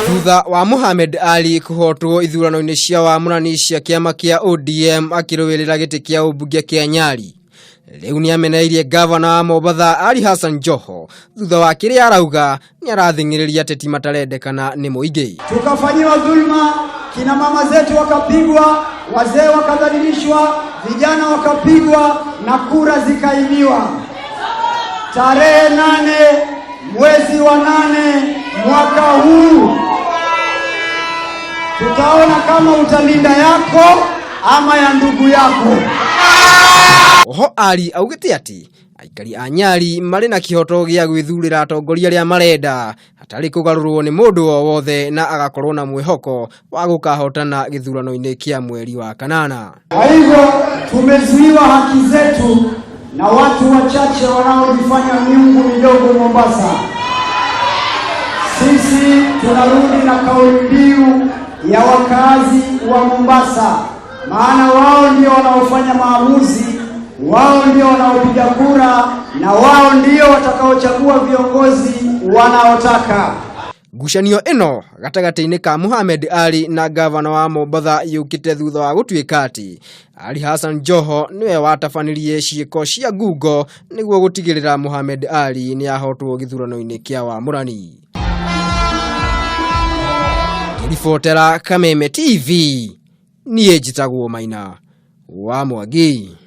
Thutha wa Mohamed Ali kũhotwo ithurano-inĩ cia wamũrani cia kĩama kĩa ODM akĩrũĩrĩra gĩtĩ kĩa ũmbunge kĩa Nyali, rĩu nĩ ameneirie ngavana wa Mombatha Ali Hassan Joho thutha wa kĩrĩa arauga nĩ arathing'ĩrĩria ateti matarendekana nĩ mũingĩ. Tukafanyiwa dhulma, kina mama zetu wakapigwa, wazee wakadhalilishwa, vijana wakapigwa na kura zikaibiwa. Tarehe 8 mwezi wa 8 mwaka huu tutaona kama utalinda yako ama ya ndugu yako. Oho Ali augĩte atĩ aikari a Nyali marĩ na kĩhoto gĩa gwĩthurĩra atongoria arĩa marenda hatarĩ kũgarũrwo nĩ mũndũ o wothe na agakorwo na mwĩhoko wa gũkahotana gĩthurano-inĩ kĩa mweri wa kanana. Kwa hivyo tumezuiwa haki zetu na watu wachache wanaojifanya miungu midogo Mombasa. Sisi tunarudi na kauli mbiu ya wakazi wa Mombasa, maana wao ndio wanaofanya maamuzi, wao ndio wanaopiga kura na wao ndio watakaochagua viongozi wanaotaka. Ngucanio ĩno gatagatĩ-inĩ ka Mohamed Ali na ngavana wa Mombatha yũkĩte thutha wa gũtuĩka atĩ Ali Hassan Joho nĩwe watabanirie ciĩko cia ngungo nĩguo gũtigĩrĩra Mohamed Ali nĩ ahotwo gĩthurano-inĩ kĩa wamũrani. Ngĩribotera Kameme TV, niĩ njĩtagwo Maina wa Mwangi.